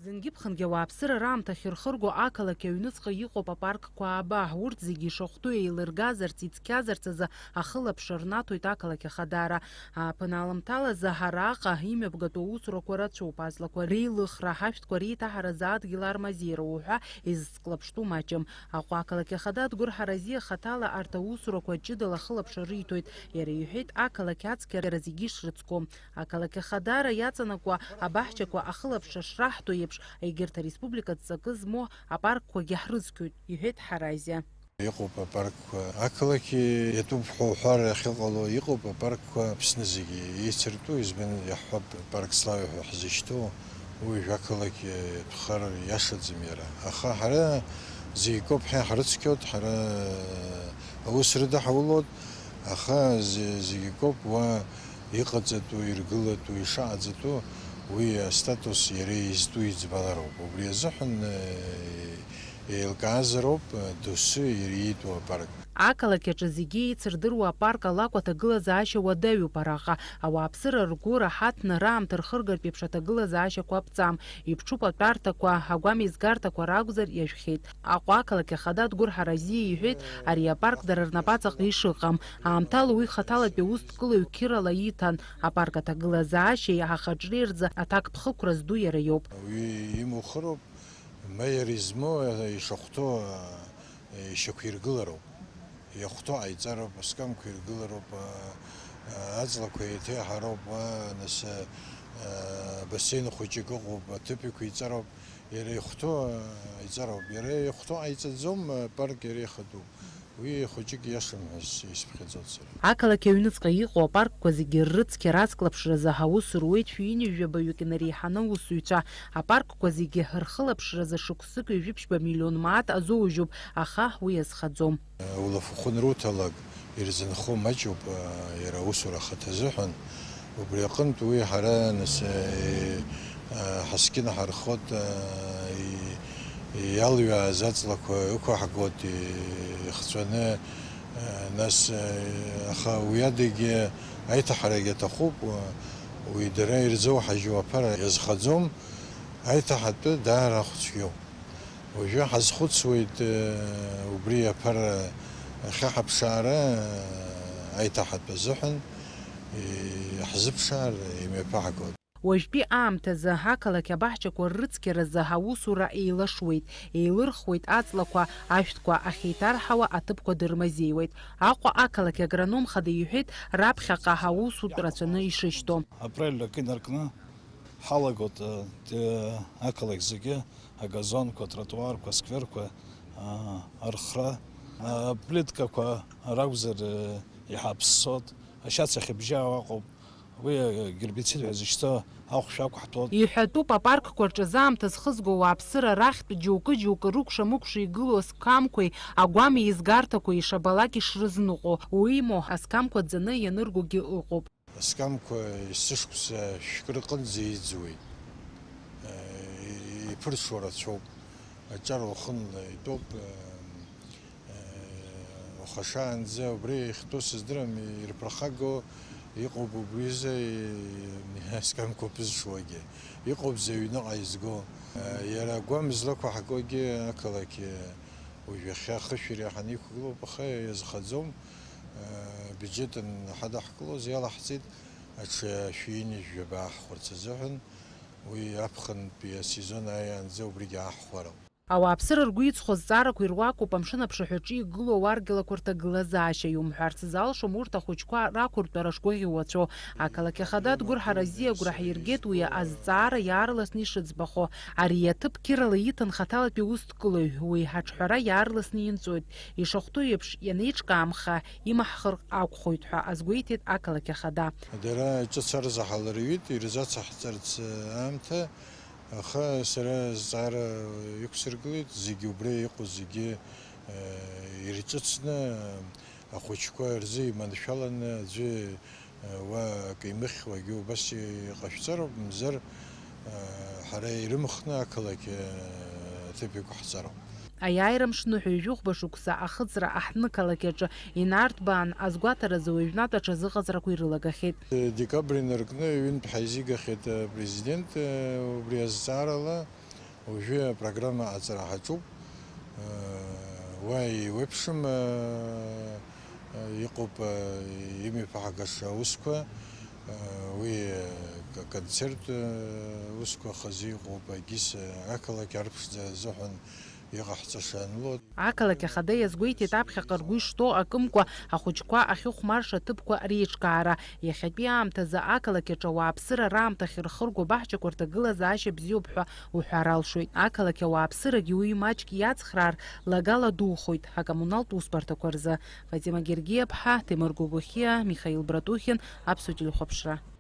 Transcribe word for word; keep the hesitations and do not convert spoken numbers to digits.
Зынгьы-ԥхынгьы ауааԥсыра раамҭахь ирхырго ақалақь аҩныҵҟа иҟоуп апаркқәа ааба. Урҭ зегьы ишахәҭоу еилыргазарц, ицқьазарц азы ахылаԥшра рнаҭоит ақалақь ахадара. Ааԥын аламҭалазы араҟа имҩаԥгатәу аусурақәа рацәоуп, аҵлақәа реилыхра, ашәҭқәа реиҭаҳаразы адгьыл армазеира уҳәа изыцклаԥштәу маҷым. Аҟәа ақалақь ахада Адгәыр Ҳаразиа хаҭала арҭ аусурақәа ҷыдала ахылаԥшра риҭоит. Иара иҳәеит, ақалақь ацқьара зегьы ишрыцку. Ақалақь ахадара иаҵанакуа абаҳчақәа ахылаԥшра шраҳҭо еиԥш, егьырҭ ареспублика ҵакы змоу апаркқәагьы ҳрыцқьоит, иҳәеит Ҳаразиа. Иҟоуп апаркқәа. Ақалақь иатәуп ҳәа уҳәар ахьыҟало, иҟоуп апаркқәа Аԥсны зегьы еицыртәу, избан иаҳҳәап, парк Славиа ҳәа ҳзышьҭоу, уи жәақалақь иатәхар иашаӡам иара. Аха ҳара зегь акоуп ҳәа ҳрыцқьоит, ҳара аус рыдаҳулоит, аха зе-, зегь акоуп уа иҟаҵатәу, иргылатәу, ишаҟаҵатәу, уи астатус иара изтәу иӡбалароуп. Убри азыҳәан, э, еилкаазароуп, э, доусы иара иитәу апарк. Ақалақь аҿы зегьы еицырдыруа апарк алакә аҭагылазаашьа уадаҩуп араҟа. Ауааԥсыра ргәы раҳаҭны раамҭа рхыргартә еиԥш аҭагылазаашьақәа аԥҵам. Иԥҽуп атәарҭақәа, агәамеизгарҭақәа ракәзар иажәхьеит. Аҟәа ақалақь ахада Адгәыр Ҳаразиа иҳәеит, ари апарк дара рнапаҵаҟа ишыҟам. Аамҭала уи хаҭалатәи аусҭкылаҩ қьырала иҭан. Апарк аҭагылазаашьеи ахаҿреи рзы аҭакԥхықәра зду иара иоуп. Уи имухыроуп, ма иара измоу ишахәҭоу ишьақәиргылароуп. Иахәҭоу ҟаиҵароуп, аскамқәа иргылароуп, аҵлақәа еиҭеиҳароуп, нас, бассейн хәыҷык ыҟоуп, аҭыԥ иқәиҵароуп. Иара ихәҭоу, а, иҵароуп. Иара ихәҭоу ҟаиҵаӡом, а, парк иара ихадоуп. Уи хәыҷык иашам ҳәа ис-, исыԥхьаӡоит сара. Ақалақь аҩныҵҟа иҟоу апаркқәа зегьы ррыцқьара ацклаԥшразы аус руеит шәи ҩынҩажәи жәабаҩык инареиҳаны аусзуҩцәа. Апаркқәа зегьы рхылаԥшразы шықәсык ҩажәи ԥшьба миллион мааҭ азоужьуп, аха уи азхаӡом. Улафахәы анруҭалак, ирзынхо маҷуп, а, иара аусура ахаҭа азыҳәан. Убри аҟынтә уи ҳара, нас, э, э, ҳаскьын ҳархот, э, и-, иалҩааз аҵлақәа ықәаҳгот, и-, ихҵәаны, э, нас, э, аха уи адагьы аиҭаҳарагьы аҭахуп, уа-, уи дара ирзоуҳажьу аԥара иазхаӡом, аиҭаҳатәы даара ахәцәгьоуп. Уажәы ҳазхәыцуеит, э, убри аԥара ахьаҳаԥшаара, э, аиҭаҳатә азыҳәан, э, ҳзыԥшаар имҩаԥаҳгоит. Уажәтәи аамҭазы ақалақь абаҳчақәа ррыцқьаразы аусура еилашуеит, еилырхуеит аҵлақәа, ашәҭқәа ахьеиҭарҳауа аҭыԥқәа дырмазеиуеит. Аҟәа ақалақь агроном хада иҳәеит, раԥхьаҟа аусутә рацәаны ишышьҭоу. Апрель акы инаркны ҳалагоит, э, те-, ақалақь зегьы, агазонқәа, атротуарқәа, аскверқәа, а, архра, а, аплиткақәа ракәзар, э, иҳаԥссоит, ашьац ахьыбжьаау аҟоуп, уи, э, гербицид ҳәа зышьҭоу ахәшә ақәҳҭәоит. Иҳәатәуп, апаркқәа рҿы заамҭа зхызго ауааԥсыра рахьтә џьоукы-џьоукы рыкәша-мыкәша игылоу аскамқәеи агәам еизгарҭақәеи ишабалак ишрызныҟәо, уимоу, аскамқәа ӡаны ианыргогьы ыҟоуп. Аскамқәа есышықәса шәкы рҟынӡа иӡуеит. Иԥыршо рацәоуп. Аҿар уахынла итәоуп. Уаха шаанӡа убри иахьтәу сыздырам, ирԥырхаго иҟоуп убри изы аскамқәа ԥызшуагьы. Иҟоуп зыҩныҟа изго. Иара агәам злақәаҳгогьы ақалақь уажәахьа ахышә иреиҳаны иқәгылоуп, аха иазхаӡом. Бюджетын ҳадаҳкылоз иалаҳҵеит аҽа шәи ҩынҩажәи жәаба аҳхәарц азыҳәан. Уи аԥхынтәи асезон ааиаанӡа убригьы аҳхәарауп. Ауааԥсыра ргәы иҵхо азҵаарақәа ируакуп амшын аԥшаҳәаҿы игылоу ауаргьалақәа рҭагылазаашьа. Иумҳәарц залшом урҭ ахәыҷқәа рақәыртәара шгәаӷьуа уацәоу. Ақалақь ахада Адгәыр Ҳаразиа агәра ҳиргеит уи азҵаара иаарласны ишыӡбахо. Ари аҭыԥ қьырала иҭан хаҭалатәи аусҭкылаҩ, уи аҿҳәара иаарласны инҵәоит. Ишахәҭоу еиԥш, ианеиҿкаамха, имаҳхыр акәхоит ҳәа азгәеиҭеит ақалақь ахада. Дара ҿыц арзаҳал рҩит, ирзацаҳҵарц аамҭа, аха сара азҵаара иқәсыргылеит, зегьы убра иҟоу зегьы, э, ирҿыцны, ахәыҷқәа рзы иманшәаланы аӡәы уа акы имыхьуагьы убас иҟашәҵароуп, мзар, ҳара ирымхны ақалақь аҭыԥ иқәаҳҵароуп. Аиааира мшныҳәа ҩажәихәба шықәса ахыҵра аҳҭнықалақь аҿы инарҭбаан азгәаҭаразы уажәнатә аҽазыҟаҵарақәа ирылагахьеит. Декабр инаркны ҩынтә ҳаизигахьеит апрезидент убри азҵаарала. Уажәы апрограмма аҵара ҳаҿуп. Уа еиуеиԥшым иҟоуп имҩаԥаҳгаша аусқәа, уи концерт усқәа хазы иҟоуп, егьыс ақалақь арԥшӡа азыҳәан иҟаҳҵаша анло. Ақалақь ахада иазгәеиҭеит, аԥхьаҟа ргәы ишҭоу акымкәа ахәыҷқәа ахьыхәмарша аҭыԥқәа реиҿкаара. Иахьатәи аамҭазы ақалақь аҿы ауааԥсыра раамҭахь рхырго баҳчақәа рҭагылазаашьа бзиоуп ҳәа уҳәар алшоит. Ақалақь ауааԥсырагьы уи маҷк иацхраар лагала духоит акоммуналтә усбарҭақәа рзы. Фатима Гергиаԥҳа, Ҭемыр Гогохиа, Михаил Братухин, Аԥсуа телехәаԥшра.